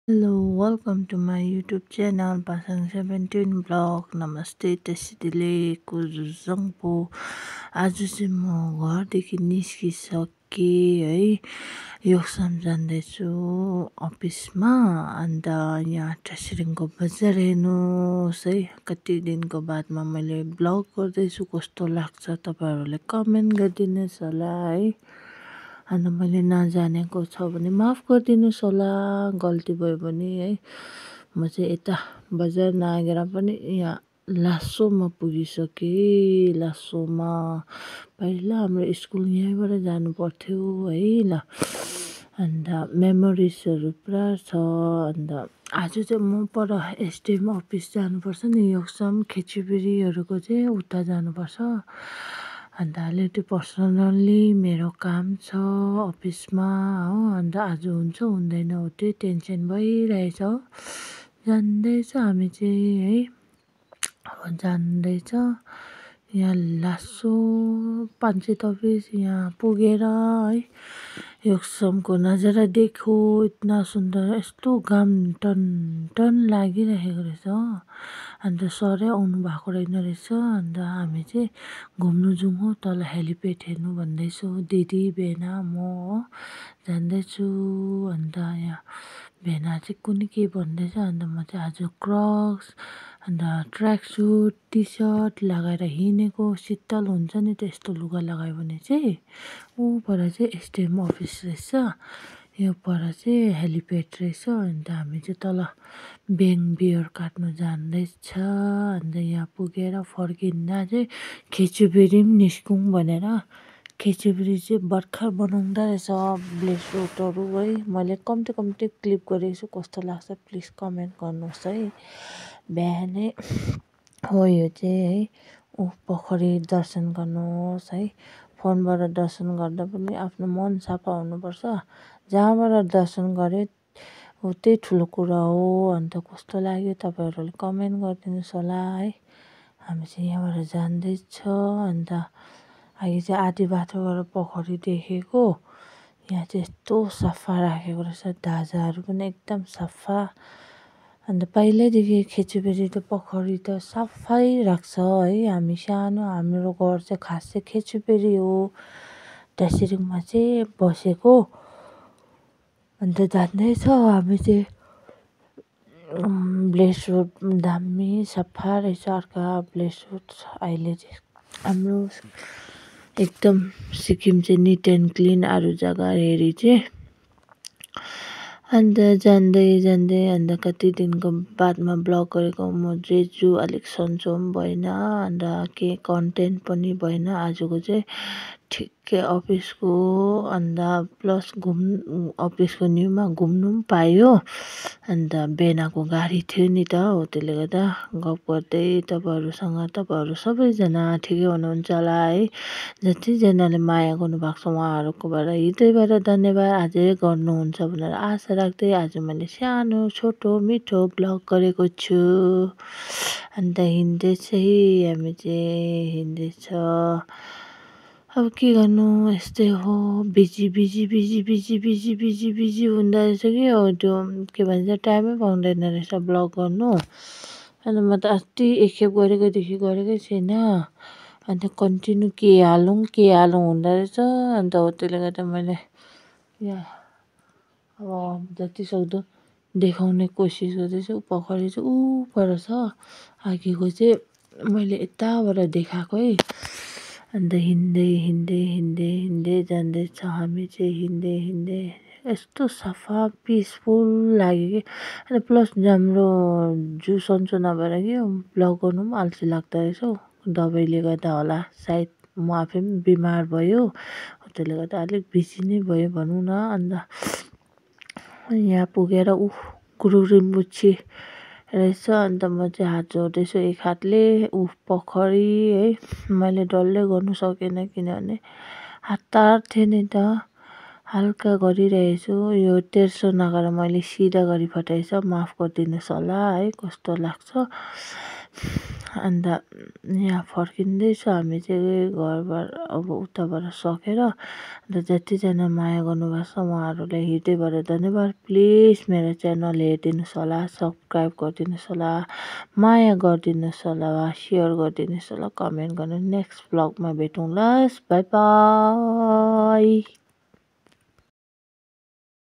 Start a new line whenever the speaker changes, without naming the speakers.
Hello, welcome to my YouTube channel Pasang 17 Vlog. Namaste, त्यसैले कुजुजङपो आज चाहिँ म घरदेखि निस्किसकेँ है। योक्सम जाँदैछु अफिसमा। अन्त यहाँ टासिरिङको बजार हेर्नुहोस् है। कति दिनको बादमा मैले भ्लग गर्दैछु, कस्तो लाग्छ तपाईहरुले कमेन्ट गरिदिनुहोस् होला है। अन्त मैले नजानेको छ भने माफ गरिदिनुहोस् होला, गल्ती भयो भने है। म चाहिँ यता बजार नआएर पनि यहाँ लासोमा पुगिसकेँ। लासोमा पहिला हाम्रो स्कुल यहीँबाट जानु पर्थ्यो है ल। अन्त मेमोरिजहरू पुरा छ। अन्त आज चाहिँ म पर एसडिएम अफिस जानुपर्छ नि, योक्सम खेचीबेरीहरूको चाहिँ उता जानुपर्छ। अन्त अलिकति पर्सनल्ली मेरो काम छ अफिसमा हो। अन्त आज हुन्छ हुँदैन हो त्यही टेन्सन भइरहेछ। जान्दैछ हामी चाहिँ है। अब जान्दैछ यहाँ लासो पञ्चायत अफिस यहाँ पुगेर है। योक्समको नजारा देखो इतना सुन्दर, यस्तो घाम टन टन लागिरहेको रहेछ। अन्त सरै आउनु भएको रहेन रहेछ। अन्त हामी चाहिँ घुम्नु जाउँ हो तल हेलिप्याड हेर्नु भन्दैछु, दिदी भेना म हो जान्दैछु। अन्त यहाँ भेना चाहिँ कुन्नि के भन्दैछ। अन्त म चाहिँ आज क्रक्स अन्त ट्र्याक सुट टी सर्ट लगाएर हिँडेको। शीतल हुन्छ नि त्यस्तो लुगा लगायो भने चाहिँ। ऊपर चाहिँ एसडिएम अफिस रहेछ, यो पर चाहिँ हेलिप्याड रहेछ। अन्त हामी चाहिँ तल ब्याङ बियर काट्नु जाँदैछ। अन्त यहाँ पुगेर फर्किँदा चाहिँ खेचीबेरी पनि निस्कौँ भनेर। खेचीबेरी चाहिँ भर्खर बनाउँदा रहेछ ब्लेड रोडहरू है। मैले कम्ती कम्ती क्लिप गरेको छु, कस्तो लाग्छ प्लिज कमेन्ट गर्नुहोस् है। बिहानै हो यो चाहिँ है। पोखरी दर्शन गर्नुहोस् है। फोनबाट दर्शन गर्दा पनि आफ्नो मन सफा हुनुपर्छ। जहाँबाट दर्शन गरे हो त्यही ठुलो कुरा हो। अन्त कस्तो लाग्यो तपाईहरुले कमेन्ट गरिदिनुहोस् होला है। हामी चाहिँ यहाँबाट जाँदैछ। अन्त अहिले चाहिँ आधी बाटोबाट पोखरी देखेको। यहाँ चाहिँ यस्तो सफा राखेको रहेछ, ढाँचाहरू पनि एकदम सफा। अन्त पहिल्यैदेखि खेचीबेरी त पोखरी त सफै राख्छ है। हामी सानो हाम्रो घर चाहिँ खास चाहिँ खेचीबेरी हो। टासिरिङमा चाहिँ बसेको। अन्त जाँदैछ हामी चाहिँ ब्लेड रोड दामी सफा रहेछ। अर्का ब्लेड रोड अहिले चाहिँ हाम्रो एकदम सिक्किम चाहिँ निट एन्ड क्लिन अरू जग्गा हेरी चाहिँ। अन्त जाँदै जाँदै अन्त कति दिनको बादमा ब्लग गरेको म जेजु अलिक सन्चो पनि भएन। अन्त के कन्टेन्ट पनि भएन आजको चाहिँ। ठिक्कै अफिसको अन्त प्लस अफिसको न्युमा घुम्नु पनि पायो। अन्त बेनाको गाडी थियो नि त, हो त्यसले गर्दा गफ गर्दै तपाईँहरू सबैजना ठिकै हुनुहुन्छ होला है। जतिजनाले माया गर्नुभएको छ उहाँहरूकोबाट हृदयबाट धन्यवाद। अझै गर्नुहुन्छ भनेर आशा राख्दै आज मैले सानो छोटो मिठो ब्लग गरेको छु। अन्त हिँड्दैछ हामी चाहिँ हिँड्दैछ। अब के गर्नु यस्तै हो। बिजी हुँदो रहेछ कि हो त्यो के भन्छ टाइमै पाउँदैन रहेछ ब्लग गर्नु। अन्त म त अस्ति एकखेप गरेकोदेखि गरेकै छैन। अन्त कन्टिन्यू के हालौँ हुँदो रहेछ। अन्त हो त्यसले गर्दा मैले यहाँ अब जतिसक्दो देखाउने कोसिस गर्दैछु। पोखरी चाहिँ ऊ पर छ, अघिको चाहिँ मैले यताबाट देखाएको है। अन्त हिँड्दै जाँदैछ हामी चाहिँ हिँड्दै यस्तो सफा पिसफुल लाग्यो कि। अन्त प्लस हाम्रो जिउ सन्चो नभएर कि ब्लग गर्नु पनि अल्छी लाग्दो रहेछ हौ। दबाईले गर्दा होला सायद, म आफै पनि बिमार भयो त्यसले गर्दा अलिक बिजी नै भयो भनौँ न। अन्त यहाँ पुगेर गुरु रिम्पोछे रहेछ। अन्त म चाहिँ हात जोड्दैछु एक हातले। पोखरी है मैले डल्लै गर्नु सकेन किनभने हतार थियो नि त। हल्का गरिरहेछु, यो तेर्सो नगरेर मैले सिधा गरी पठाएछ, माफ गरिदिनुहोस् होला है। कस्तो लाग्छ अन्त यहाँ फर्किँदैछ हामी चाहिँ घरबाट अब उताबाट सकेर। अन्त जतिजना माया गर्नुभएको छ उहाँहरूलाई हृदयबाट धन्यवाद। प्लिज मेरो च्यानल हेरिदिनुहोस् होला, सब्सक्राइब गरिदिनुहोस् होला, माया गरिदिनुहोस् होला, सेयर गरिदिनुहोस् होला, कमेन्ट गर्नु। नेक्स्ट भ्लगमा भेटौँ ल, बाई बाई।